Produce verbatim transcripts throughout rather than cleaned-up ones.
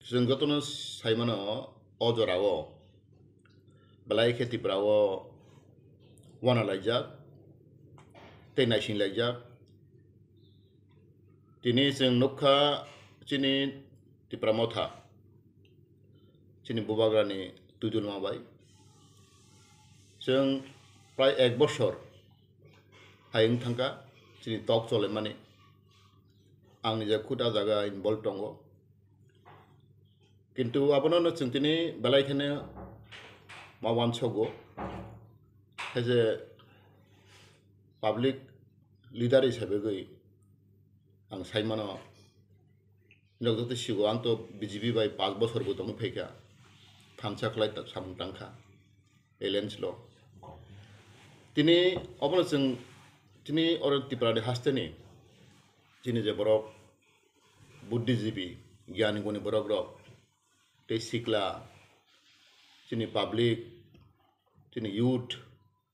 Chwng jotono saimano, o jorao belai khe Tripura o uanalaijak tei naisinglaijak. Tini chwng nukha chini Tipra Motha, chini bubagrani twijlma bai. Chwng prai ek bosor hai wng thangkha chini tok cholaimani. Ang nijak khud a jaga involved tongo. Kintu abono no chwng tini belai kheno ma uansogo. Hai je public leader hisabe gwi ang saimano, nok joto sigo ang to B J P bai panch bosor bo tongwi phaikha, thansa khlai ta-, samung tangkha, alliance lo. Tini obono chwng tini oro Tripura ni hasteni chini je borok buddhijibi, gyan guni borok rok, tei sikla, chini public, chini youth,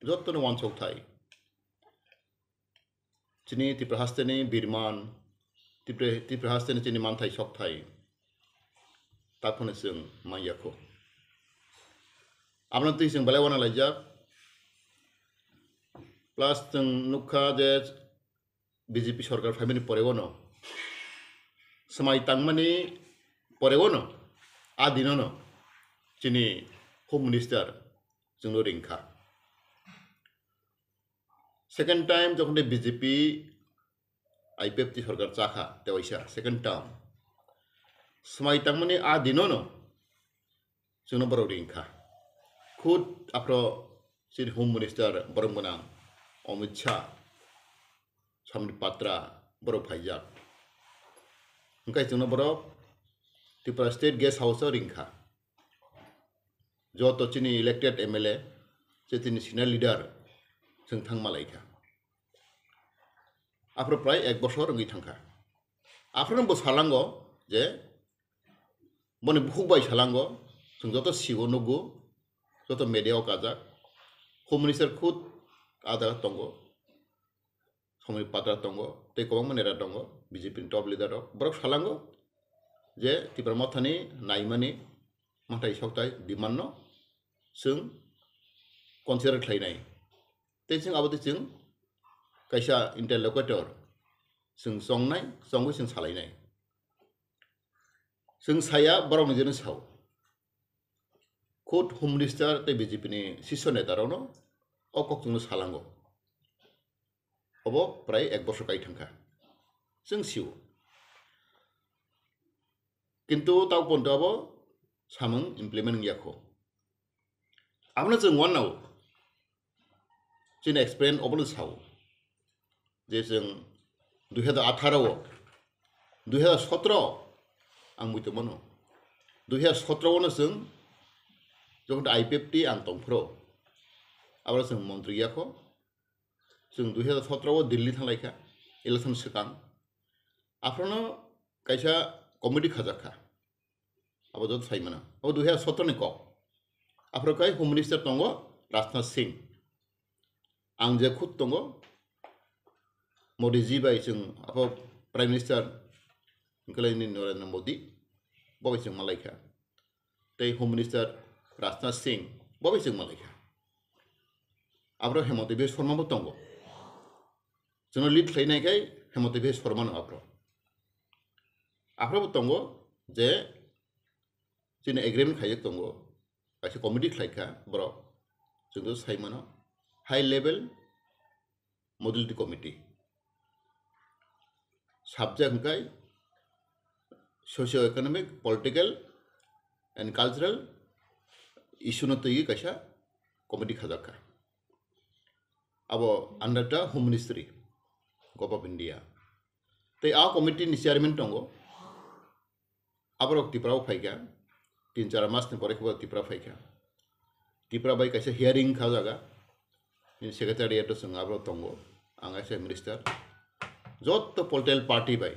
jotono uansuk thai. Chini Tripura hasteni birman, Tripura, Tripura hasteni chini manthai sok thai, takhwno chwng manya kho. Abono twi chwng belai uanalaijak. Plus chwng nukha je B J P sorkar phaimani porego no, swmai tangmani porego no, a dino no chini Home Minister chwngno ringkha. Second time jokhon de B J P I P F T sorkar chakha, tewaisa second term. Swmai tangmani a dino no chwngno borok ringkha. Khud aphro chini Home Minister borom gwnang Amit Shah, Sambit Patra borok phaijak. Hwnkhe chwngno borok Tripura State Guest House o ringkha. Joto chini elected M L A, che chini senior leader chwng thangma laikha. Aphro prai ek bosor wngwi thangkha. Aphro bo salango je boni bukhuk bai salango, chwng joto sigo nugo, joto media o kajak. Home Minister khud a jaga tongo, Sambit Patra tongo, tei kwbangma neta tongo, B J P ni top leader rok. Borok salango je Tipra Mothani naimani manthai sokthai demand no chwng consider khlainai. Tei chwng abo twi chwng kaisa interlocutor chwng chongnai, chongwi chwng salainai. Chwng saya borokni jeno sao. Khud Home Minister tei B J P ni sisyo neta rokno o kok chwngno salango. Obo prai ek bosor kai thangkha. Chwng sio. Kintu tao ponto abo samung implement wngya kho. Abono chwng uanao. Chini experience obono sao. Je chwng dui hajar atharo o, dui hajar sotro ang muitu mano. Dui hajar sotro o no chwng jokhon I P F T ang tongphro, aboro chwng montri ya kho. Chwng dui hajar sotro o Delhi thanglaikha, election swkang. Aphrono kaisa committee khajakha. Abo joto sai mano. Abo dui hajar sotro ni kok. Aphro kai Home Minister tongo Rajnath Singh. Ang je khud tongo Modi ji bai chwng abo Prime Minister hwnkhe lai ni Narendra Modi. Bo bai chwng malaikha. Tei Home Minister Rajnath Singh bo bai chwng malaikha. Aphro Hemanta Biswa Sarma bo tongo. Chwngno lead khlainai khai Hemanta Biswa Sarma no aphro. Aphro bo tongo je chini agreement khaijak tongo. Kaisa committee khlaikha borok. Chwngno sai mano high level modality committee. Subject hwnkhe socio economic, political and cultural issue no twiwi kaisa committee khajakha. Abo under the Home Ministry, Government of India. Tei a committee ni chairman tongo. Aborok Tripura o phaikha, tin char mas ni pore khe bo Tripura phaikha. Tripura bai kaisa hearing kha jaga, bini secretariat o chwng aborok tongo, ang S I minister. Jotto political party bai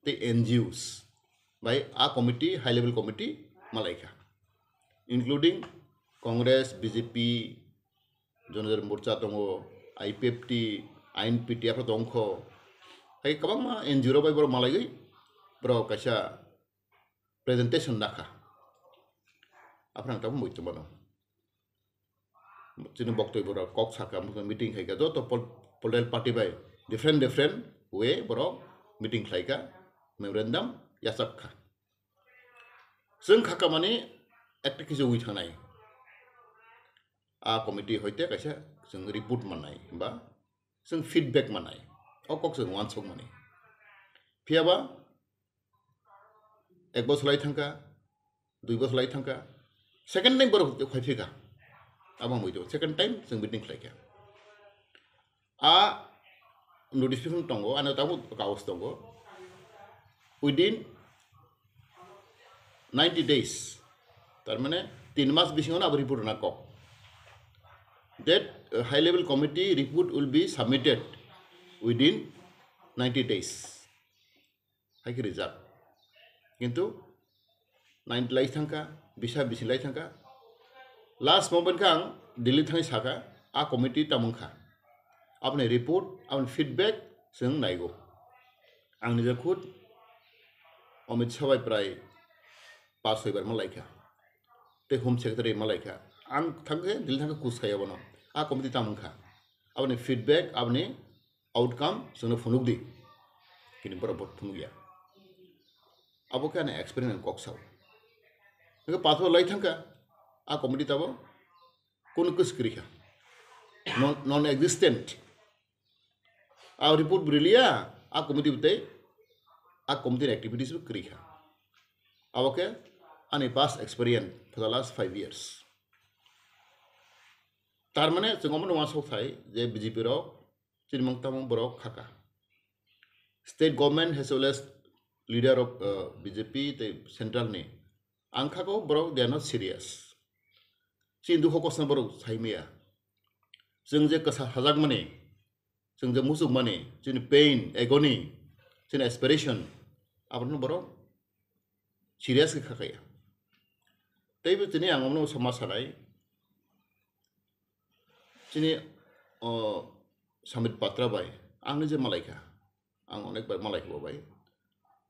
tei N G Os bai a committee, high level committee malaikha, including Congress, B J P, Jonajati Morcha tongo, I P F T, I N P T, aphro tongkho. Hai kwbangma N G O rok bai borok malaiwi borok kaisa presentation nakha. Aphano ang tabuk muitu mano. Chini boktoi borok kok saka, meeting khaika, joto pol-, political party bai different, different way borok meeting khlaika, memorandum yachak kha. Chwng khakamani ekta kisa wi thangnai. A committee hoite kaisa chwng report mannai, ba chwng feedback mannai. O kok chwng uansuk mani. Phiyaba ek bosor lai thangka, dui bosor lai thangka, second time borok phai phika. Abo ang buijo, second time chwng meeting khlaika. A notification tongo, ano tabuk kaus tongo. Within ninety days, tar mane tin mas bisingo abo report rwna kok. That uh, high level committee report will be submitted within ninety days. Hai khe rijak. Kintu ninety lai thangka, bisa bisi lai thangka. Last moment khe ang Delhi thangwi saka, a committee tamo wngkha. Aboni report, aboni feedback chwng naigo. Ang nijak khud Amit Shah bai prai pas soi bar ma laikha. Tei Home Secretary ma laikha. Ang thangkhe Delhi thangkhe kus khaiya bono. A committee tamo wngkha. Aboni feedback, aboni outcome chwngno phunukdi. Kini borok bo phunukya. Abo khe ani experience kok sao. Hingke pathor lai thangka, a committee tabo kono kwswk kwrwi kha. Non, non-existent. A report bo riliya, a committee bo tei, a committee ni activities bo kwrwi kha. Abo khe ani past experience for the last five years. Tar mane chwng omo nungma sok thai je B J P rok chini mung tamo borok khaka. State government as well as leader of uh, B J P tei central ni ang khako borok they are not serious. Chini dukho kosna borok saimaya. Chwng je kwsa sajak mani, chwng je muchuk mani, chini pain, agony, chini aspiration, abono borok serious khe khakaya. Teibo tini ang omo sama sanai, chini o Samit Patra bai, ang je malaikha, ang onek bai malaikha bo bai,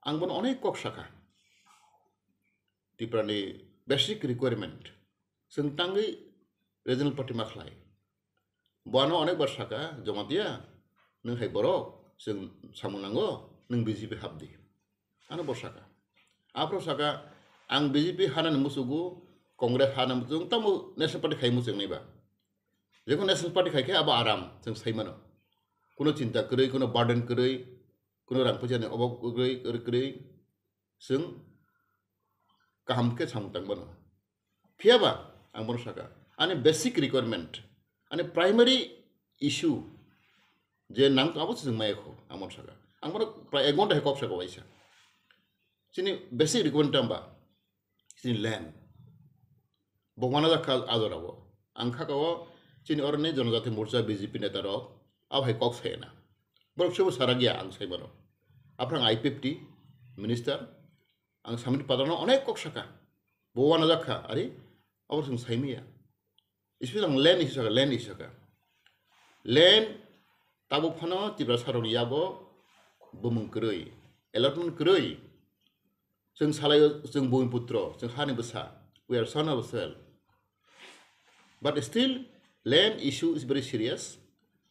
ang bono onek kok saka. Tripura ni basic requirement, chwng tangwi regional party ma khlai. Bono onek bar saka, Jamatia, nwng hai borok, chwng samung nango, nwng B J P hapdi. Ano bo saka. Aphro saka, ang B J P hanani musugo, Congress hanani musugo, tamo National Party khai muchungnai ba. Jekon National Party khai khe abo aram, chwng sai mano. Kuno chinta kwrwi, kuno burden kwrwi, kuno rang puisa ni obab kwrwi, kwrwi, kwrwi, chwng kaham khe samung tang mano. Phiyaba ang bono saka, ani basic requirement, ani primary issue je nang abo se chwng maya kho, ang bono saka. Ang bono prai ek ghonta hai kok saka waisa. Chini basic requirement tamba, chini land. Bo wana jakha ajora bo. Ang khaka o chini oroni Jonojati Morcha B J P neta rok, abo hai kok sayana. Borok sebo sarak ya ang sai mano. Aphrang I P F T minister, ang Samit Padrano onek kok saka. Bo wana jakha, ari, abo chwng saimaya. Especially ang land issue saka, land issue saka. Land tabuk phano Tiprasa rokni yago bumung kwrwi, allotment kwrwi. Chwng salaio, chwng bumiputro, chwng hani bwsa. We are son of soil. But still, land issue is very serious.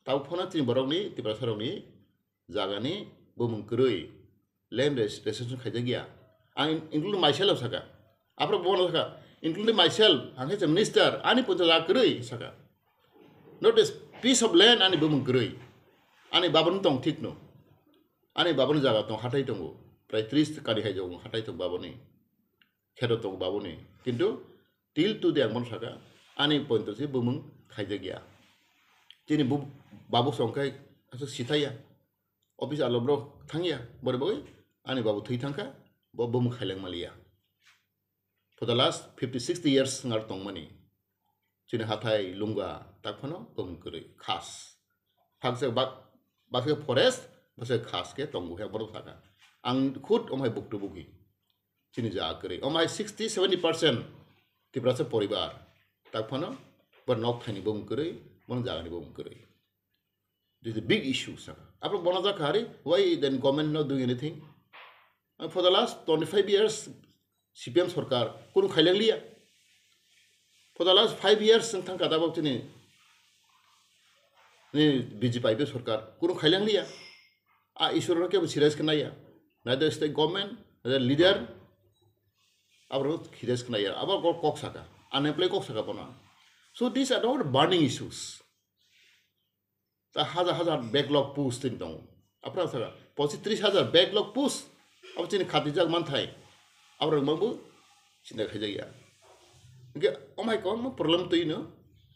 Tabuk phano chini borokni, Tiprasa rokni jagani bumung kwrwi, land res-, restriction khaijak ya. Ang in-, including myself saka. Aphro bono saka, including myself, ang khe minister, ani puncha jaga kwrwi saka. Not a piece of land ani bumung kwrwi. Ani babani tong thik no. Ani babani jaga tong, hathai tongo. Prai tris kari hai tongo, hathai tong babani. Kheto tong babani. Kintu till today ang bono saka, ani pointo se bumung khaijak ya. Chini bu-, babu songkhai aswk sithai ya. Office alo borok thangya, bore bagwi ani babu thwi thangkha, bo bumung khaileng maliya. For the last fifty, sixty years ngar tongmani. Chini hathai lunga tak phano bumung kwrwi khas. Hakse bak-, bakse forest, bakse khas khe tongo he borok thaka. Ang khud omhai buktu bugi. Chini ja kwrwi. Omhai sixty, seventy percent Tiprasa poribar. Tak phano bo nok thaini bumung kwrwi, bono jagani bumung kwrwi. This is a big issue, sir. Aphro bono jakha hari, why then government not doing anything? And for the last twenty-five years, C P M sorkar kunu khailang liya. For the last five years chwng thangkha tabok chini, ni B J P I P F sorkar kunu khailang liya. A issue rok kebo serious khe naiya. Neither state government, neither leader, abo serious khe naiya. Abo kok, kok saka. Unemployed kok saka bono. So these are not burning issues. Ta hajar hajar backlog post tin tongo. Aphra saka, pochi tris hajar backlog post. Abo chini khatijak manthai. Abo rok mangbo chinta khaijak ya. Hingke omai kwbangma problem twi no,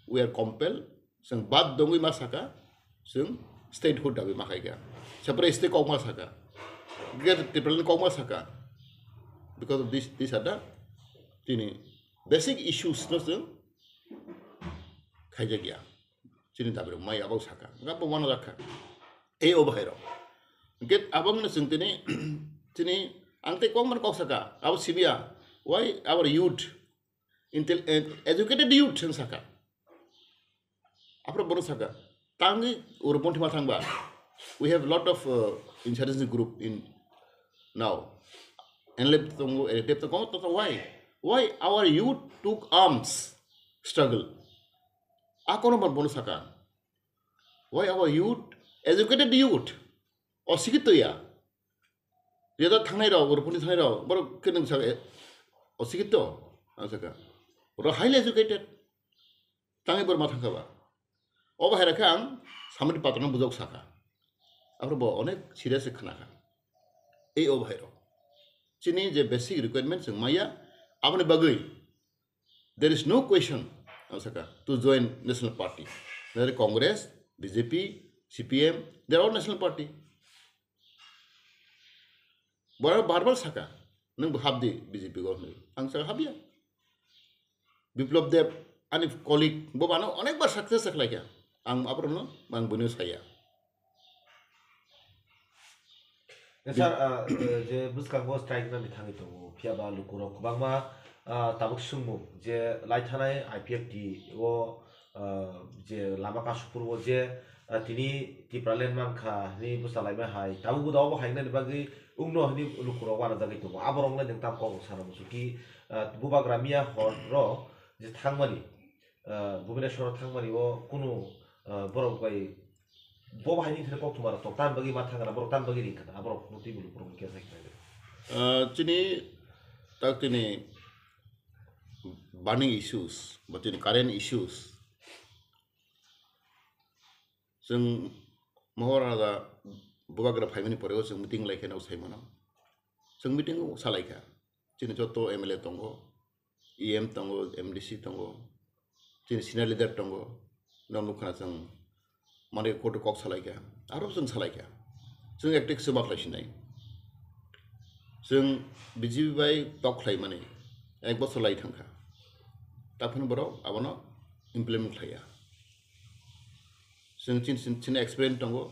we are compelled. Chwng bad dongwi ma saka, chwng statehood dabi ma khaika. Separate state kok ma saka. Greater Tipraland kok ma saka. Because of this, these are the tini basic issues no chwng khaijak ya. Chini dabi rok mai abo saka. Nga bo wana jakha. Ei o bahai rok. Hingke abang no chwng tini, tini ang tei kok man kok saka. Abo sibia. Why our youth intel-, eh, educated youth hwn saka. Aphro bono saka, tangwi uro ponthi ma thangba. We have lot of, uh, insurgency group in now. N L F tongo, N L F tongo, to, to why? Why our youth took arms struggle? Akono bono saka. Why our youth, educated youth, osikito ya. Yada thangnai rok, uro ponthi thangnai rok, borok khe nwng saka, eh, osikito, ang saka. Oro highly educated. Tangwi borok ma thangkha ba. O bahai rakhe ang samani patrano bujok saka. Aphro bo onek serious khe khnakha. Ei o bahai rok. Chini je basic requirement chwng maya, aboni bagwi there is no question, ang saka, to join national party. Whether Congress, B J P, C P M, they are all national party. Borok bar bar saka, "Nwng bo hapdi B J P o," hwnwi. Ang saka, "Hapya." Biplab Deb, ani colleague, bo bano onekbar success khlaikha. Ang aborokno, ang buino saya. Sir, ah, je bwskango strike nani thangwi tongo, phiya ba lukurok kwbangma, ah, tabuk swngmung je lai thanai I P F T o, ah, je lama Kasupur o je, ah, tini Tipraland mankha hwnwi bwsa laima hai, tabuk bo da obo hai wngnani bagwi wngno hwnwi lukurok uanajagwi tongo. Aborokno nwng tam kok sana muchung ki, ah, bubagra miya hor ro je thangmani, ah, Bhubaneswar o thangmani o kunu, ah, borok bai bo bahai ni thani koktwma rok tong, tamni bagwi ma thang kana, borok tamni bagwi ring kana, aborok no twi bulu borok ni kesa khe. Ah, chini tak tini burning issues, ba tini current issues. Chwng mohor ada bubagra phaimani pore o chwng meeting lai khe no sai mano. Chwng meeting o salai kha. Chini joto M L A tongo, E M tongo, M D C tongo, chini senior leader tongo, no nukha chwng mane kotor kok salai kha, aro chwng salai kha. Chwng ekte kisa ma khlai sinai. Chwng B J P bai tok khlai mani ek bosor lai thangkha. Taphano borok abono implement khlaiya. Chwng chin, chin, chini experience tongo.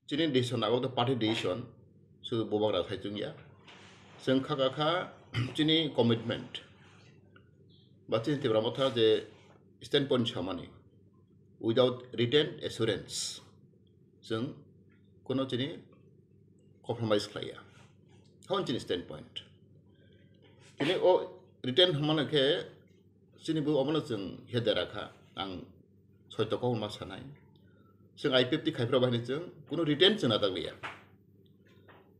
Chini decision abo to party decision, sudu bubagra sai chwngya. Chwng kha kha kha chini commitment. Ba chini Tipra Motha je standpoint samani, without written assurance, chwng kono chini compromise khlaiya. Hon chini standpoint. Chini o written hwnmano khe chini bo obono chwng he dera kha, ang soito kok ma sanai. Chwng I P F T khai phra bahini chwng kuno written chwng natak liya.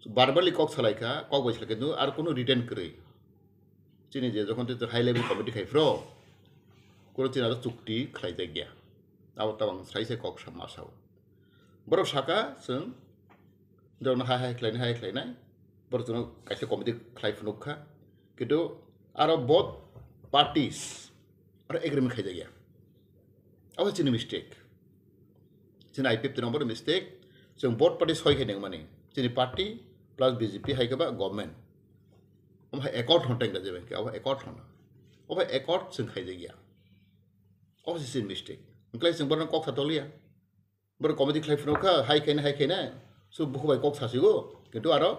Verbally kok salai kha, kok bai salai kha, ar kuno written kwrwi. Chini je jokhon tei high level committee khai phro, kuno chini aro chukti khlai jak ya. Abo tabang sai sai kok sa ma sao. Borok saka chwng Dawno hai hai khlainai, hai khlainai. Borok chwngno kaisa committee khlai phunuk kha. Kintu aro both parties aro agreement khaijak ya. Abo chini mistake. Chini I P F T ni obo mistake. Chwng both party soi khe nengmani. Chini party plus B J P hai khe ba government. Omo hai accord hwn tengda je bangkhe, abo accord hwn. Obo accord chwng khaijak ya. Obo se chini mistake. Wngkhlai chwng borokno kok sa toliya. Borok committee khlai phunuk kha, hai khaina, hai khaina. So buku bai kok sasigo, kintu aro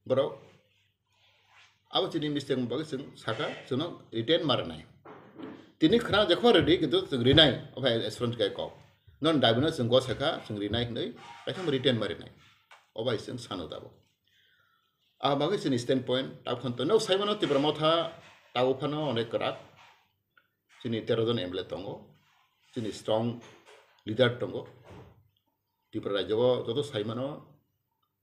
borok abo chini mistake bagwi chwng saka, chwngno written ma rwnai. Tini khna jekho ready, kintu chwng rinai, obo hai assurance kai kok. Non daibino chwng go saka, chwng rinai hinwi, kaisa written ma rinai. Obo hai chwng sano dabo. Abo bagwi chini standpoint tabuk phano no saimano Tipra Motha tabuk phano onek kwrak. Chini tero jon M L A tongo, chini strong leader tongo. Tripura rajyo joto saimano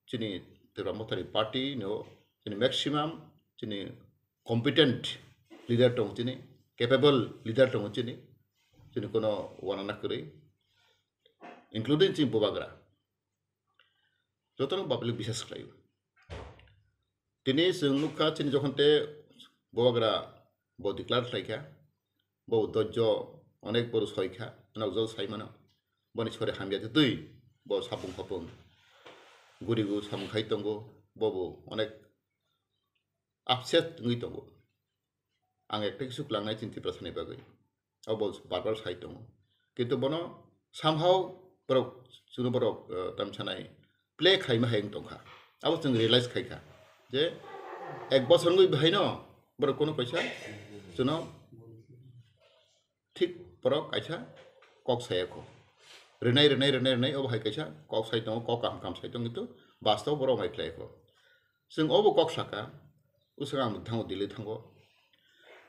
chini Tipra Motha ni party no chini maximum chini competent leader tongo chini, capable leader tongo chini, chini kono wanana kwrwi, including chini Bubagra. Jotono public bisas khlaio. Tini chwng nukha chini jokhon te Bubagra bo declare khlaikha, bo dojjo onek boru soikha, nokjol saimano. Boni sori hamya twi bo sapung hopung gurigu samung khai tongo, bobo onek upset wngwi tongo. Ang ekta kisu klangnai chini Tiprasani bagwi. Abo bar bar sai tongo. Kintu bono somehow borok, chwngno borok, eh, tamsanai play khaima hai wng tongkha. Abo chwng realize khaikha je ek bosor wngwi bahaino borok kono kaisa chwngno thik borok kaisa kok saya kho. Rinai, rinai, rinai, rinai, obo hai kaisa kok sai tongo, kok kaham kaham sai tongo, kintu bastob borok hai khlai kho. Chwng obo kok saka, usaka ang thango, Delhi thango.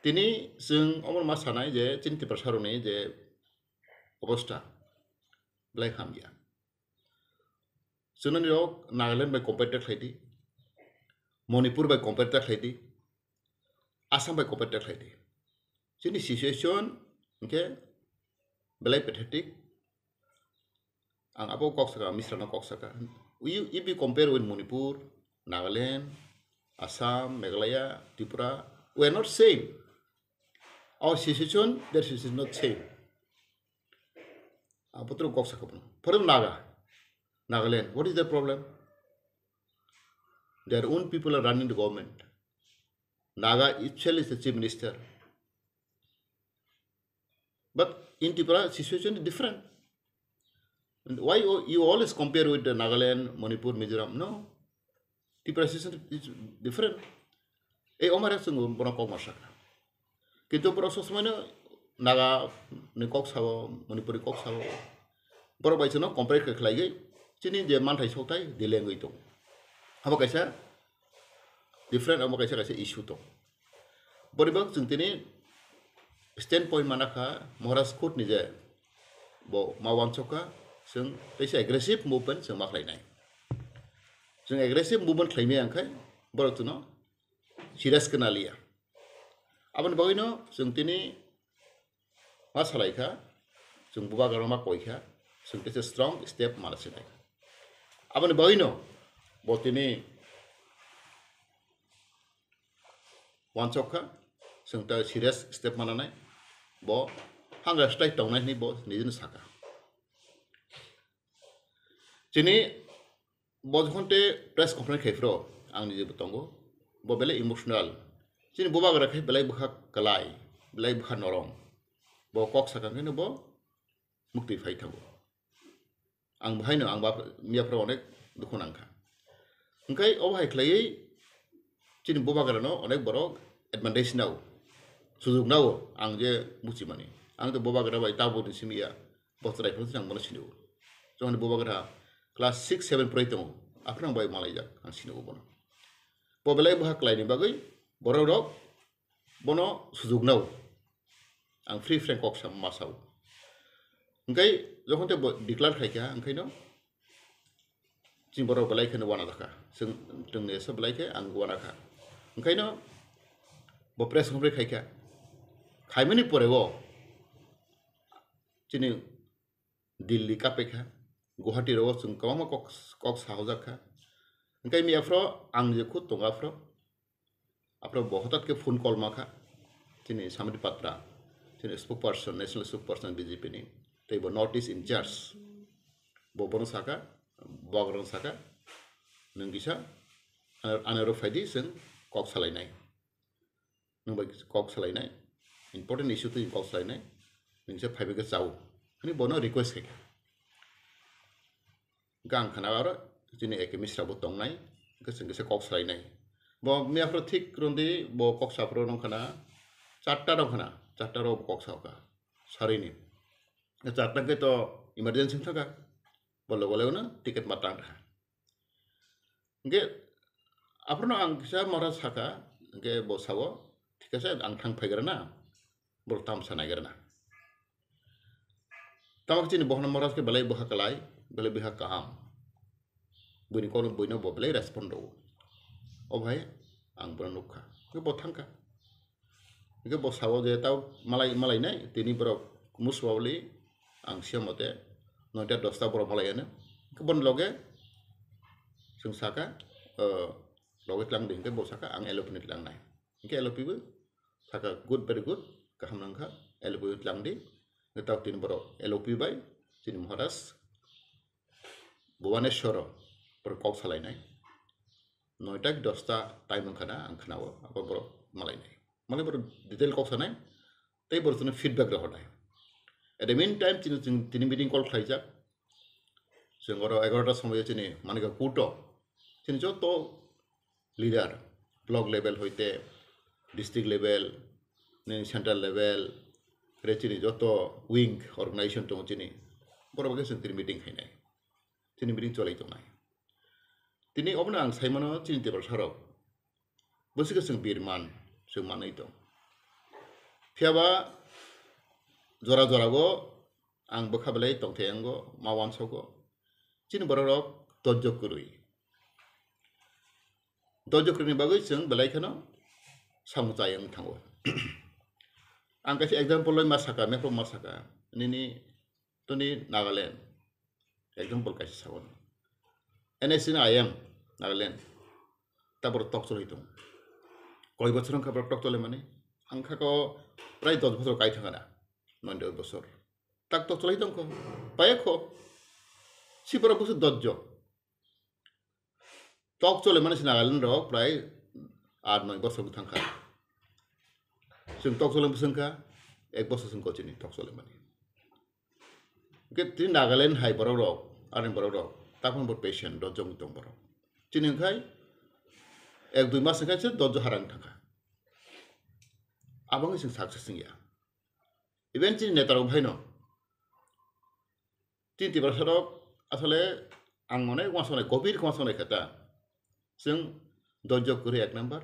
Tini chwng omo ma sanai je chini Tiprasa rokni je obostha belai hamya. Chwngno nirok Nagaland bai compare ta khlai di, Manipur bai compare ta khlai di, Assam bai compare ta khlai di. Chini situation hwnkhe belai pathetic. Ang abo kok saka, Misra no kok saka. We, if we compare with Manipur, Nagaland, Assam, Meghalaya, Tripura, we are not same. Our situation, their situation is not same. Abo tro kok saka bono. For example, Naga, Nagaland, what is the problem? Their own people are running the government. Naga itself is the chief minister. But in Tripura, situation is different. And why you, you always compare with the Nagaland, Manipur, Mizoram? No. Tripura situation is different. Ei omare chwng bono kok ma saka. Kintu borok sob somoino Naga ni kok sao, Manipur ni kok sao. Borok bai chwngno compare khe khlaigwi chini je manthai sokthai delay wngwi tongo. Abo kaisa different, abo kaisa kaisa issue tongo. Boribak chwng tini standpoint mana kha Maharaj khud ni je bo ma wansok kha, chwng teisa aggressive movement chwng ma khlainai. Chwng aggressive movement khlaimaya wngkhai borok chwngno serious khe naliya. Aboni bagwino chwng tini ma salai kha, chwng Bubagra ma koi kha, chwng teisa strong step mana sinai. Aboni bagwino bo tini wansok kha, chwng ta serious step mananai, bo hunger strike tongnai hwnwi bo nijino saka. Chini bo jokhon te press conference khai phro, ang nije bo tongo, bo belai emotional. Chini Bubagra khe belai bwkha kwlai, belai bwkha norom. Bo kok sakha khe bo mukti phai thango. Ang bo haino, ang bap-, miyaphoro onek dukhu nangkha. Hwnkhe obo hai khlaiwi chini Bubagrano onek borok advantage nao, sujuk nao, ang je muchimani. Ang to Bubagra bai tabukni simi ya, bo chwrai phano ang bono sinio. Jokhon Bubagra class six seven pori tongo, aphano ang bai malaijak, ang sinio bono. Bo belai bwkha kwlaini bagwi borok rok bono sujuk nao. Ang free frank kok sa ma sao. Hwnkhe jokhon te bo declare khai kha, hwnkhe no chini borok belai kheno wana jakha. Chwng, chwngni esa belai khe ang wana kha. Hwnkhe no bo press conference khai kha. Khaimani pore o chini Delhi kapekha, Guwahati rogo chwng kwbangma kok, kok sahojak kha. Hwnkhe miyaphro ang je khud tongo aphro, aphro bo hotat khe phone call ma kha, chini Samit Patra, chini spokesperson, national spokesperson B J P ni, tei bo North East in charge. Bo bono saka, Bubagrano saka, nwng kisa, ano, ano rw phaidi, chwng kok salainai. Nwng bai kok salainai, important issue twi kok salainai, nwng se phaibai khe chao, hwnwi bono request khai kha. Hwnkhe ang khana aro chini A K Misra bo tongnai, hwnkhe chwng kisa kok salainai. Bo miyaphro thik rwndi, bo kok saphro nung khana charta rok khana, charta rok bo kok sao kha, sarini. Charta khe to emergency wng thaka, bo logo logo no ticket ma tang kha. Hwnkhe Aphuru no ang kisa Maharaj saka, hwnkhe bo sao, "Thik ase, ang thang phaigrana, borok tamsa naigrana." Tamo chini bohorno Maharaj khe belai bwkha kwlai, belai bwkha kaham. Buini kokno buino bo belai respond rwo. O bhai, ang bono nukha. Hwnkhe bo thangkha. Hwnkhe bo sao je tao malai, malainai, tini borok most probably ang siya mote noita dosta borok malaiano. Hwnkhe boni loge chwng saka, o, loge tlang di, hwnkhe bo saka ang L O P ni tlangnai. Hwnkhe L O P bo saka, "Good, very good, kaham nangkha, L O P bo tlang di." Hwnkhe tao tini borok L O P bai chini Maharaj Bhubaneswaro borok kok salainai. Noita ki dosta time wngkha na, ang khwnao, abo borok malainai. Malai borok detail kok sanai, tei borok chwngno feedback rohornai. At the meantime, chini, chini, tini meeting call khlaijak. Chwng oro egarota somoio chini Manikya Kuto, chini joto leader, block level hoite district level, nini central level, re chini joto wing organization tongo chini, borok bai khe chwng tini meeting khainai, tini meeting cholai tongnai. Tini obono ang saimano chini Tiprasarok bwswkhe chwng birman, chwng manwi tong. Phiyaba jora jorago ang bwkha belai tongthai ango, ma uansogo. Chini bororok dojjo kwrwi. Dojjo kwrwini bagwi chwng belai kheno samung chai wng thango. Ang kaisa example loi ma saka, map o ma saka, nini toni Nagaland. Example kaisa sago. N S C ni I M Nagaland. Ta borok tok cholai tong. Koi bochor wngkha borok tok cholai mani? Ang kha ko prai dos bochor kai thangana. Noy dos bochor. Tak tok cholai tong ko. Paye ko. Si borok busu dojjo. Tok chole mani se Nagaland rok prai aat noi bosor wng thangkha. Chwng tok chole bwswng kha, ek bosor chwng kochini tok chole mani. Hwnkhe tini Nagaland hai borok rok, ani borok rok, taphang bo patient dojjo wng tong borok. Chini hwnkhe ek dui mas hwnkhe se dojjo harang thangkha. Aboni chwng success wngya. Even chini neta rok bhaino. Chini Tiprasa rok asole ang mone uansuknai, gobir khe uansuknai khe ta. Chwng dojjo kwrwi ek number,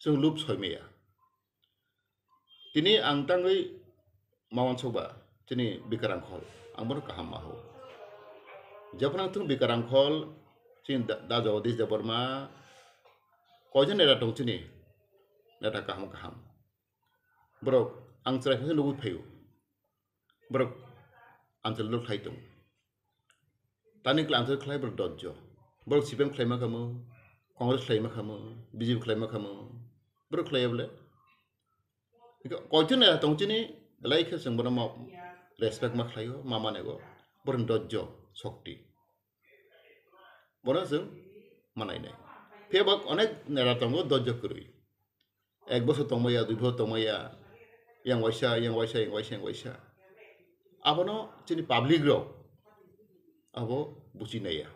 chwng lub soi maya. Tini ang tangwi ma uansukba, chini Bikrang Khol, ang bono kaham ma hao. Jephru ang thung Bikrang Khol, chini da, da Jagadish Debbarma, koijon neta tong chini, neta kaham kaham. Borok ang chwrai khe nugwi phaio. Borok answer lo khlai tongo. Tani kla answer khlai borok dojjo. Borok C P M khlai ma khamu, Congress khlai ma khamu, B J P khlai ma khamu. Borok khlai ya bole. Koichon ya tong chini, belai khe chwng bono ma respect ma khlaio, ma manego. Borok dojjo, sokti. Bono chwng manainai. Phiya ba onek neta tongo dojjo kwrwi. Ek bosor tongmaya, dui bosor tongmaya, yang waisa, yang waisa, yang waisa, yang waisa. Abono chini public rok abo buchi naiya.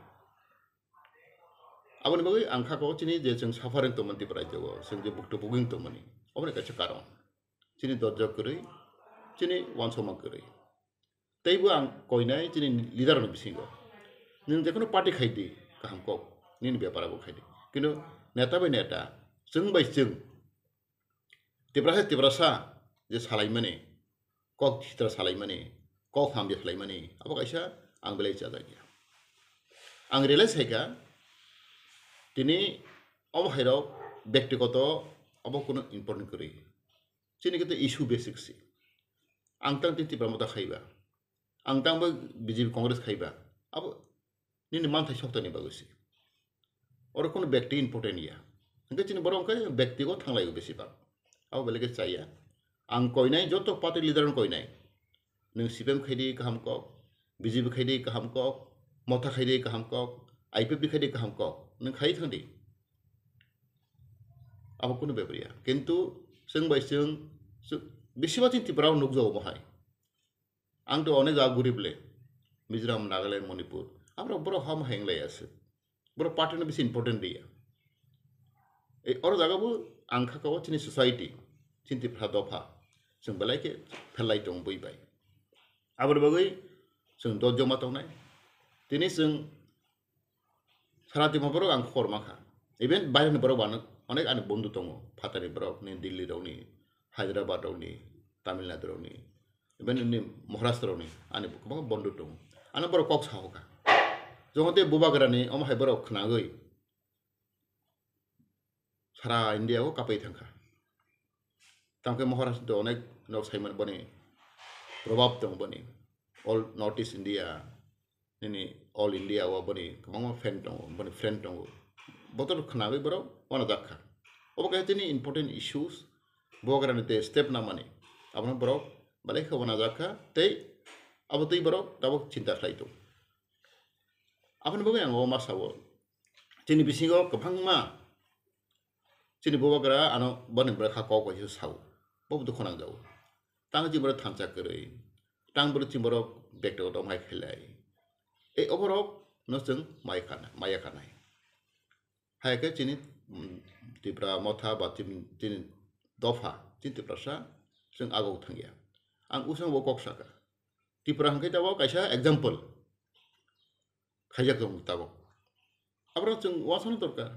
Aboni bagwi ang kha ko chini je chwng suffering tongmani Tripura rajyo o, chwng je bukto buging tongmani, aboni kaisa karon. Chini dojjo kwrwi, chini uansukma kwrwi. Teibo ang koinai chini leader rokni bisingo. Nwng jekono party khai di, kaham kok, nini bepar abo khai di. Kintu neta bai neta, chwng bai chwng, Tiprasa Tiprasa je salaimani, kok sitra salaimani, kok hamya salaimani, abo kaisa ang belai chajakya. Ang realize khaikha, tini omo hairok bektigoto abo kunu important kwrwi. Chini khe issue basic si. Ang tang tini Tipra Motha khaiba. Ang tang bo B J P Congress khaiba. Abo nini manthai soktani bagwi si. Oro kono bekti important ya. Hwnkhe chini borok hwnkhe bektigo thanglaio besi bak. Abo belai khe chaya. Ang koinai joto party leader no koinai. Nwng C P M khai di kaham kok, B J P khai di kaham kok, Motha khai di kaham kok, I P F T khai di kaham kok. Nwng khai thang di. Abo kunu bepar ya. Kintu chwng bai chwng, chwng, besiba chini Tripura o nukjago bo hai. Ang to onek jaga guri bole. Mizoram, Nagaland, Manipur. Aborok borok ham hai wng lai aswk. Borok party no bisi important riya. Ei oro jaga bo ang kha kao chini society, chini Tripura dopha. Chwng belai khe phelai tong bui bai. Aboni bagwi chwng dojjo ma tongnai. Tini chwng Sara Tripura borok ang khor ma kha. Even baireni borok bo ano onek ani bondhu tongo, phatani borok ni, Delhi rokni, Hyderabad rokni, Tamil Nadu rokni, even ni Maharashtra rokni ani kwbangma bondhu tongo. Ano borok kok sahoka. Jokhon tei bubagrani omo hai borok khnagwi sara India o kapai thangkha. Tamkhe Maharashtra onek nok saimani boni probab tongo boni. All North East India, nini All India o boni kwbangma fan tongo, boni friend tongo. Botor khnagwi borok wanajak kha. Obo kaisa tini important issues, bubagrani tei step namani. Abono borok belai khe wanajak kha tei abo tei borok tabuk chinta khlai tongo. Aboni bagwi ang o ma sao, chini bisingo kwbangma chini bubagra ano boni bwkha kok bai se sao, bo bo dukhu nangjago. Tang chini borok thansa kwrwi, tang borok chini borok bekto tong hai khailai. E oborok no chwng mai khana, maya khanai. Hai khe chini, mm, Tipra motha ba chini, chini dopha, chini Tiprasa chwng agok thangya. Ang usang bo kok saka. Tipra hwnkhe tabuk kaisa example khaijak tongo tabuk. Aborok chwng uansukna dorkar.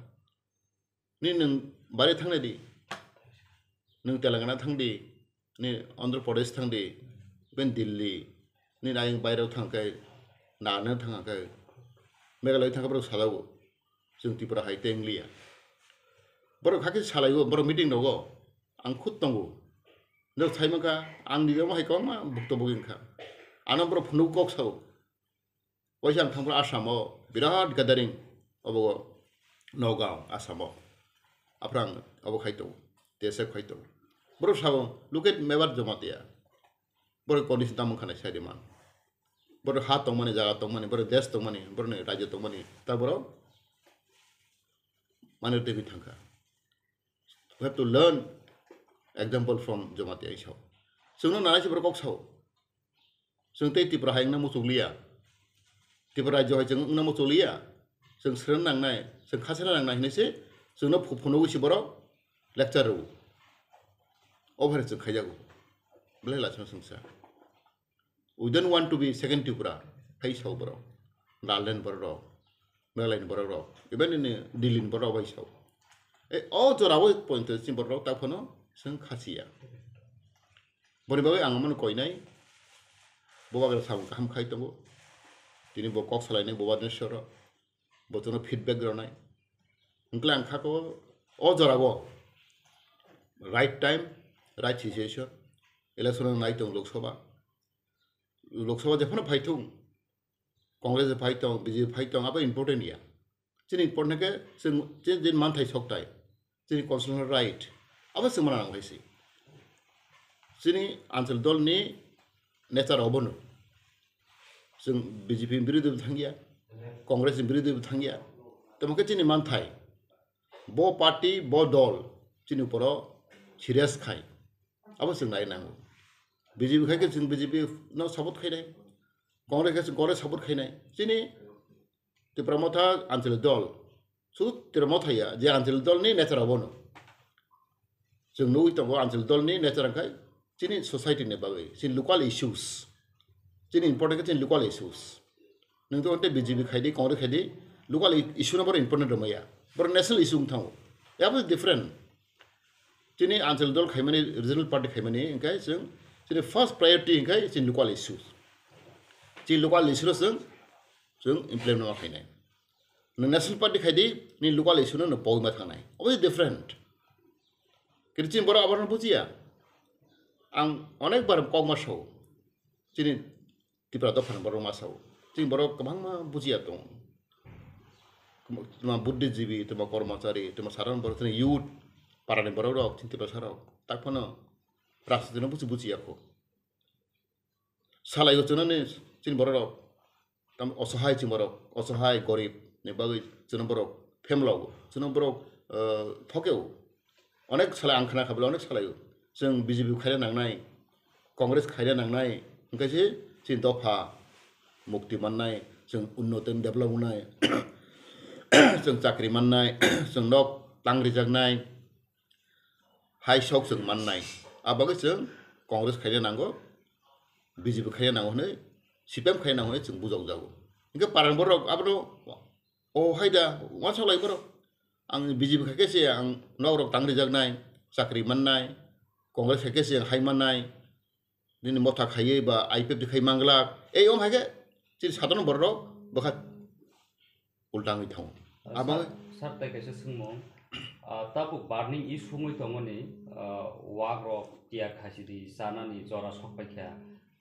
Nini nwng bari thangnai di, nwng Telangana thang di, nini Andhra Pradesh thang di, ben Delhi, nini ayang bairao thang khe, Nagaland thang khe, Meghalaya thang khe borok salago, chwng Tripura hai tei wng liya. Borok hakhe salaio, borok meeting rogo, ang khud tongo. Norok sai mankha, ang nini omo hai kwbangma bukto bugwi wngkha. Ano borok phunuk kok sao. Waisa ang thangphru Assam o birat gathering obo Nagaon Assam o. Aphrang obo khai tongo, T S F khai tongo. Borok sao, "Look at Mebar Jamatia." Borok condition tamo wngkha nai sai di man. Borok ha tongmani, jaga tongmani, borok desh tongmani, borok ni rajyo tongmani. Ta borok mani twi thangkha. We have to learn example from Jamatia isao. Chwngno nanai se borok kok sao. Chwng tei Tripura hai wngna muchuk liya. Tripura rajyo hai chwng wngna muchuk liya. Chwng srwng nangnai, chwng khasana nangnai hinwi se chwngno phu-, phunugwi se borok lecture rwo. Obo hai chwng khaijago. Belai lachino chwngsa. We don't want to be second Tripura, hai sao borok. Nagaland borok rok, Meghalaya ni borok rok, even in Delhi ni borok bai sao. E, o jora o point chini borok rok tak phano chwng khasiya. Boni bagwi ang amano koinai, bo bagwi samung kaham khai tongo. Tini bo kok salainai bo Bhubaneswar o, bo chwngno feedback rwnai. Hwnkhe ang kha ko o jora o right time, right situation, election nai tong Lok Sabha. Lok Sabha jephano phai thung, Congress phai tong, B J P phai tong, abo important ya. Chini important khe chwng, chini, chini manthai sokthai, chini constitutional right, abo chwng mana nang hai se. Chini anchal dol ni nature obono. Chwng B J P ni birodhi bo thangya, Congress ni birodhi bo thangya. Tamo khe chini manthai, bo party, bo dol chini uporo serious khai. Abo chwng nai nango. B J P khai khe chwng B J P no support khainai. Congress khai chwng Congress support khainai. Chini Tipra Motha Anchalik Dol. Sud Tipra Motha ya, je Anchalik Dol ni nature abono. Chwng nugwi tongo Anchalik Dol ni nature wngkha chini society ni bagwi, chini local issues. Chini important khe chini local issues. Nwng to tei B J P khai di, Congress khai di, local i-, issue no borok important rwmaya. Borok national issue wng thango. Abo different. Chini Anchalik Dol khaimani, regional party khaimani, hwnkhe chwng chini first priority hwnkhe chini local issues. Chini local issue no chwng, chwng implement ma khainai. Nwng national party khai di, ni local issue no nwng pogwi ma thangnai. Abo different. Kiri chini borok abono bujiya. Ang onek bar kok ma sao. Chini Tipra dophani borok ma sao. Chini borok kwbangma bujiya tongo. Tuma buddhijibi, tuma kormachari, tuma sadharon borok, chini youth, parani borok rok, chini Tiprasa rok. Tak phano rajniti no buji bujiya kho. Salai o chwnani chini borok rok. Tam osohai chini borok, osohai gorib ni bagwi chwngno borok phemlogo, chwngno borok, eh, thokeo. Onek salai ang khna kha bwle onek salai o. Chwng B J P khaina nangnai, Congress khaina nangnai, hwnkhe se chini dopha mukti mannai, chwng unnoti develop wngnai, chwng chakri mannai, chwng nok tang rijaknai, hai sok chwng mannai. A bagwi chwng Congress khaina nango, B J P khaina nango hwnwi, C P M khaina nango hwnwi chwng bujokjago. Hwnkhe parang borok abono, o hai da, uansuk lai borok. Ang B J P khai khe se ang nok rok tang rijak nai, chakri man nai, Congress khai khe se ang hai man nai, nini motha khaiwi ba I P F T khai manglak, ei om hai khe chini sadharon borok rok bwkha ulta wngwi thango. Ah, Abo sir, sir, tai kaisa swngmung. Ah, tabuk burning issue wngwi tongmani, ah, wak rok, tiya khasi di chanani jora sok paikha.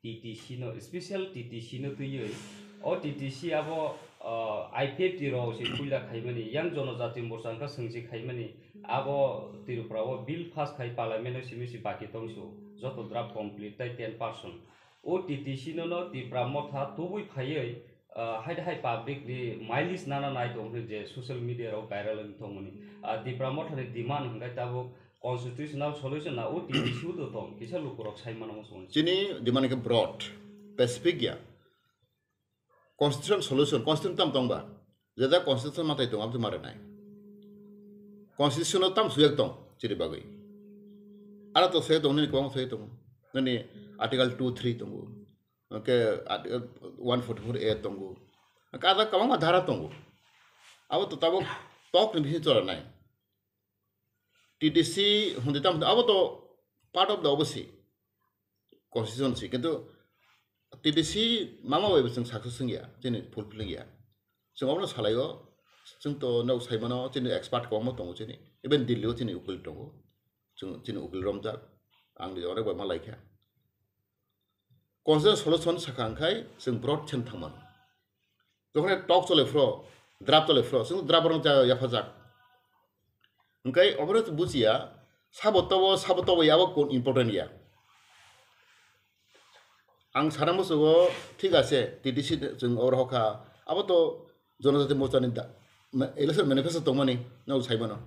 T T C no, special T T C no twiwi. O T T C abo, ah, I P F T rok se puila khaimani, yang Jonojati Morcha wngkha swngsi khaimani. Abo Tripura o bill pass khai parliament o simi si baki tongsu. Joto draft complete tai ten percent. O T T C no no Tipra Motha tubui phaiwi, ah, hai hai public ni mileage nana nai tong hwnwi je social media rok viral wng tongmani. Ah, Tipra Motha ni demand hwnkhe tabuk constitutional solution na o T T C o do tong, kisa lukurok sai mano muchungo. Chini demand khe broad, specific ya. Constitutional solution, constitution tam tong ba? Jeda constitution matai tong, abdi mare nai. Constitution o tam sujak tong, chini bagwi. Ara to sujak tong, nini kwbangma sujak tong. Nini article two three tongo. Hwnkhe article one forty-four A tongo. Hwnkhe ada kwbangma dhara tongo. Abo to tabuk tok ni bisingo chwla nai. T T C hwnwi tamo abo to part of the obosi constitution si, kintu T T C mama bai bo chwng success wngya, chini fulfill wngya. Chwng obono salaio, chwng to nok saimano, chini expert kwbangma tongo chini, even Delhi o chini ukil tongo, chwng chini ukil romjak, ang ni onek bai ma laikha. Constitutional solution sakha hwnkhai chwng broad sen thangmano. Jokhon tok chole phro, drap chole phro, chwng drap rok ja yaphajak. Hwnkhe obono bujiya, sabo tobo, sabo tobo yabo kun important ya. Ang sana musugo, thik ase, T T C chwng oro hokha, abo to Jonojati Morcha ni da, ma-, election manifesto tongmani, nok saimano.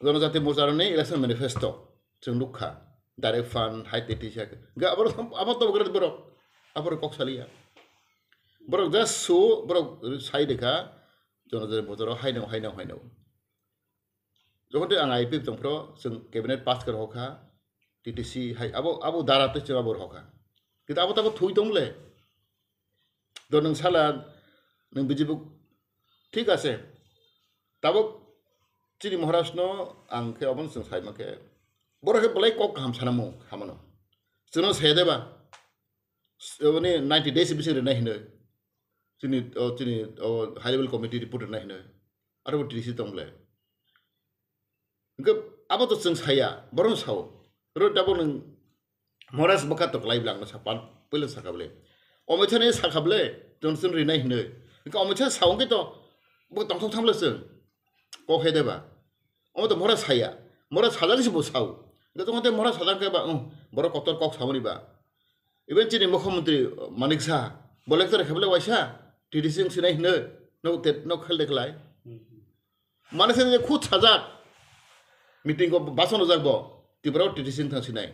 Jonojati Morcha ni election manifesto. Chwng nukha, direct fund, hai tei tisa khe. Hwnkhe abo, abo to bwkha borok, abo kok saliya. Borok just so, borok sai dekha, Jonojati Morcha rok haino, haino, haino. Jokhon tei ang I P F tongphro, chwng cabinet pass khe rohorkha, T T C hai, abo, abo dara tei chwng abo rohorkha. Kintu abo tabo thui tong le. Do nwng sala, nwng B J P, thik ase. Tabuk chini Maharaj no ang khe obono chwng sai mankhe. Borok khe belai kok kaham sana mung hamano. Chwngno saya deba. Oni ninety days bising rwnai hinoi. Chini, o, chini, o, high level committee report rwnai hinoi. Aro bo T D C tong ble. Hwnkhe abo to chwng saya, borokno sao. Ro tabuk nwng Maharaj bwkha to kwlai bwle, ang no sa pan, puila sakha bwle. Omoitha ni sakha bwle, chwng chwng rinai hinwi. Hwnkhe omoitha sa wngkhe to, bo tongthok tham le chwng. Kok he de ba. Omo to Maharaj saya. Maharaj sajak se bo sao. Hwnkhe tongthok Maharaj sajak khe ba, um, borok kotor kok samani ba. Even chini mukhyamantri Manik Saha, bo lecture khe bwle waisa, T D C wng sinai hinwi, no te, no khel de khlai. Manik Saha je khud sajak, meeting o bason rwjak bo, Tripura o T D C wng thang sinai.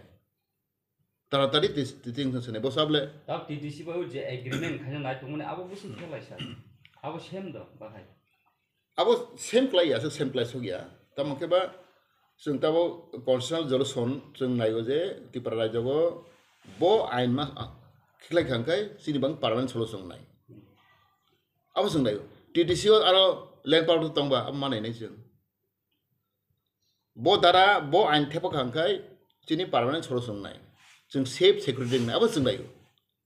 Taratari T D C wng thang sinai, bo sable. Tab T D C bai je agreement khaina nai tongmani abo busi khelai sa. Abo same do, bahai. Abo same klai ya, same klai suk ya. Tamo khe ba chwng tabo constitutional solution chwng naigo je Tripura rajyo go bo ain ma, a, khiklai kha hwnkhe chini bang permanent solution nai. Abo chwng naigo. T D C o aro land power tong ba, abo manai nai chwng. Bo dara, bo ain thepa kha hwnkhe chini permanent solution nai. Chwng safe security nai, abo chwng naigo.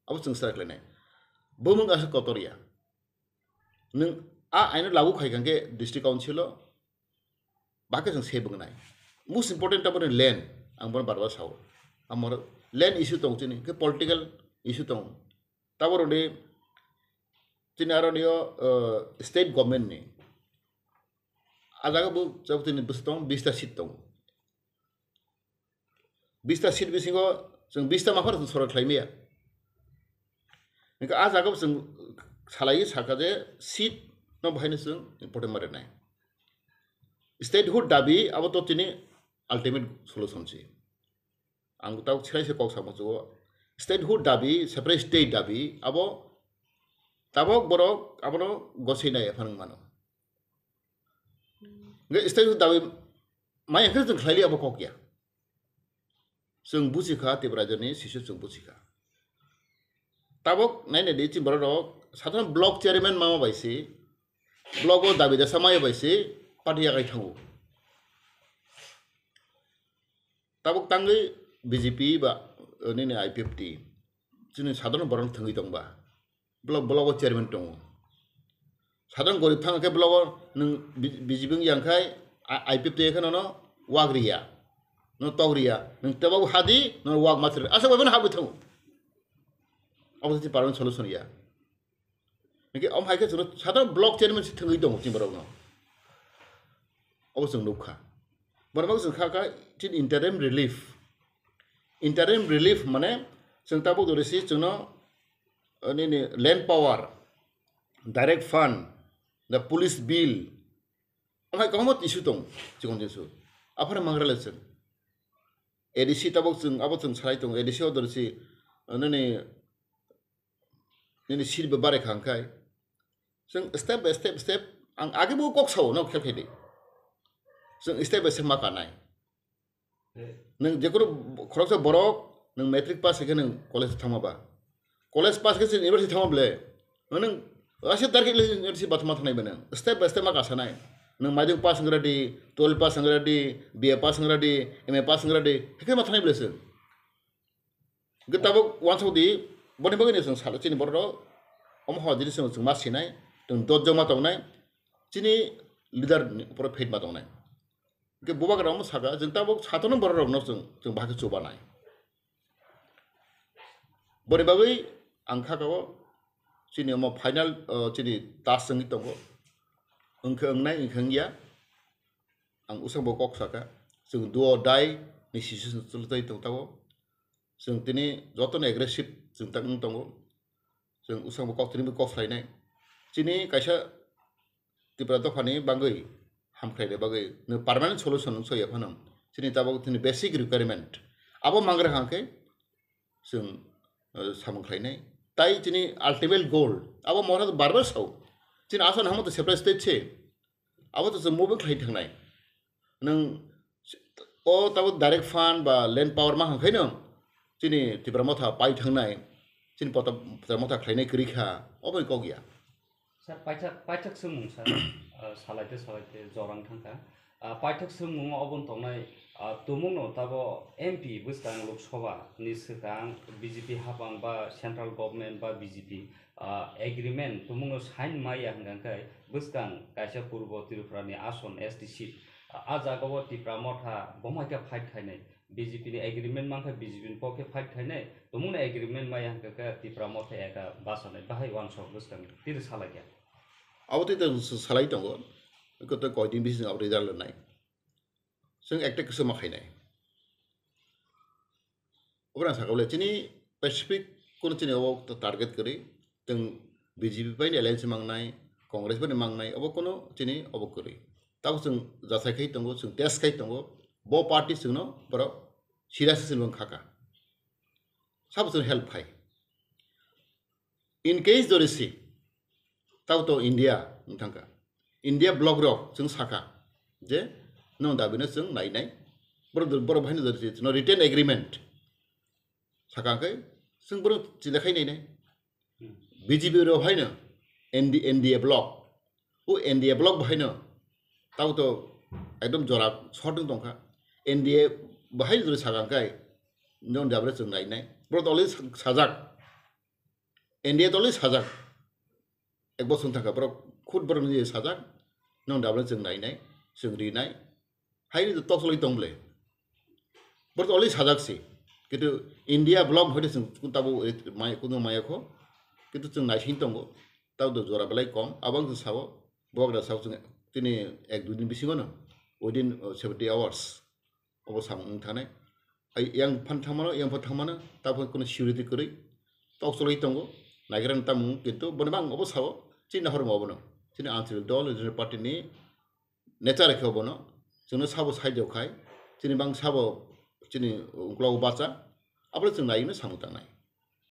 Abo chwng sara khlai nai. Bumung asa kotor ya. Nwng a aino lagu khai kha hwnkhe district council o, ba khe chwng se bwngnai. Most important taboni land, ang bono bar bar sao. Amoro land issue tong chini, khe political issue tong. Taboroni chini aroni o, uh, state government ni. A jaga bo, jabo tini bwswk tong, bista seat tong. Bista seat bisingo chwng bista maphar chwng sorok khlai maya. Hwnkhe a jaga bo chwng salai sakha je seat no bahaino chwng important ma rwnai. Statehood dabi abo to chini ultimate solution si. Ang tabuk chwrai se kok samo chugo. Statehood dabi, separate state dabi, abo tabok borok abono gosai nai phang mano. Hwnkhe statehood dabi maya khe chwng khlai li abo kok ya. Chwng buji kha, Tripura rajyoni sisyo chwng buji kha. Tabok nai nai di chini borok rok, sadharon block chairman mama bai se, block o dabi dasa maya bai se, party yagai thango. Tabuk tangwi B J P ba, eh, nini I P F T, chini sadharon borok thangwi tongba, block, block o chairman tongo. Sadharon gorib thang khe block o nwng B-, B J P wng yang khai, I-, I P F T khe nono wak riya, no tok riya, nwng tebo hadi, no wak mathri, asa bai habwi thango. Abo se permanent solution ya. Hingke om hai khe chwngno sadharon block chairman se thangwi tongo chini borokno. Obo chwng nukha. Borok chwng kha kha chini interim relief. Interim relief mane chwng tabuk dori si chwngno, eh, nini land power, direct fund, the police bill, om hai kwbangma issue tong chikon issue. Aphano mangra le chwng. A D C tabuk chwng, abo chwng salai tongo, A D C o dori si, eh, nini nini seat bo bare kha hwnkhai. Chwng step by step, step, ang age bo kok sao, no khel khai di. Chwng step by step ma kanai. Nwng jekono khoroksa borok, nwng matric pass khe nwng college thangma ba. College pass khe chwng university thangma ble. Nwng aswk target le university bathma thangnai ba nwng. Step by step ma kasanai. Nwng maidung pass wng ready, twelve pass wng ready, B A pass wng ready, M A pass wng ready, hekhe ma thangnai ble chwng. Hwnkhe tabuk uansuk di, boni bagwino chwng salo chini borok rok, omo hor jini chwng, chwng ma sinai, chwng dot joma tongnai, chini leader ni upor faith ma tongnai. Hwnkhe bubagra omo saka, chwng tabuk satono borok rokno chwng, chwng bahai khe chubanai. Boni bagwi ang kha kao chini omo final, o, chini task wngwi tongo. Wngkhe wngnai, wngkhe wngya. Ang usang bo kok saka, chwng do or die ni situation chwlwtwi tong tabuk. Chwng tini jotono aggressive chwng tak wng tongo. Chwng usang bo kok tini bo kok khlainai. Chini kaisa Tripura dophani bagwi hamkhlaina bagwi no permanent solution wng soya phano. Chini tabuk chini basic requirement. Abo mangra hangkhe chwng, eh, samung khlainai. Tai chini ultimate goal. Abo mora bar bar sao. Chini asol hamo to separate state se. Abo to chwng moving khlai thangnai. Nwng o tabuk direct fund ba land power ma hwnkhai no chini Tipra Motha pai thangnai, chini pota-, Tipra Motha khlainai kwrwi kha, obo ni kok ya. Sir, paithak, paithak swngmung sir, ah, salaite salaite jorang thangkha. Ah, paithak swngmung obo tongnai, ah, tumungno tabo M P bwskang Lok Sabha ni swkang B J P hapang ba central government ba B J P ah, agreement tumungno sign maya hwnkha khe bwskang kaisa Purbo Tripura ni ason S T seat, ah, ah jagao Tipra Motha bomaikha fight khainai, B J P ni agreement mankha B J P ni pokhe fight khainai, tumungno agreement maya hwnkha khe Tipra Motha eka basanai bahai uansuk bwskang tiri salaikha. Abo tei tei salai tongo, koto koidin bising abo result nai. Chwng ekta kisu ma khainai. Obo ang sakha bole chini Pacific kono chini obo target kwrwi, chwng B J P bai ni alliance mangnai, Congress bai ni mangnai, obo kono chini obo kwrwi. Tabo chwng jasai khai tongo, chwng test khai tongo, bo party chwngno borok serious se chwng khaka. Sabo chwng help khai. In case jori si, tabo to India wng thangkha. India bloc rok chwng sakha je, nwng dabino chwng nainai. Borok, borok bahaino jori si, no written agreement sakha hwnkhe chwng borok chinta khai nainai. Hmm. B J P rok haino N D, N D A bloc, o N D A bloc bahaino tabo to ekdom jora short wng tongkha. N D A bahai jori sakha hwnkhe nwng dabino chwng nainai. Borok to already sajak. N D A tolwi sajak. Ek bosong thangkha borok khud borok ni sajak. Nwng dabla chwng nainai, chwng rinai. Haini to toksolwi tong ble. Borok tolwi sajak si. Kintu India bloc hoite chwng tabo mai kuno maya kho. Kintu chwng naising tongo. Tabo do jora belai kom. Abang chwng sabo. Bok da sabo chwng tini ek dui din bisingo no. Within, uh, seventy hours. Obo samung wng thanai. Ai yang phan thangmano, yang phan thangmano, tabuk kono security kwrwi toksolwi tongo. Naigra ni tamung kintu boni bang obo sao, chini nahormo obono. Chini Anchalik dol, regional party ni nature khe obono. Chwngno sabo side o khai, chini bang sabo chini uklogo bacha, abole chwng naino samung tangnai.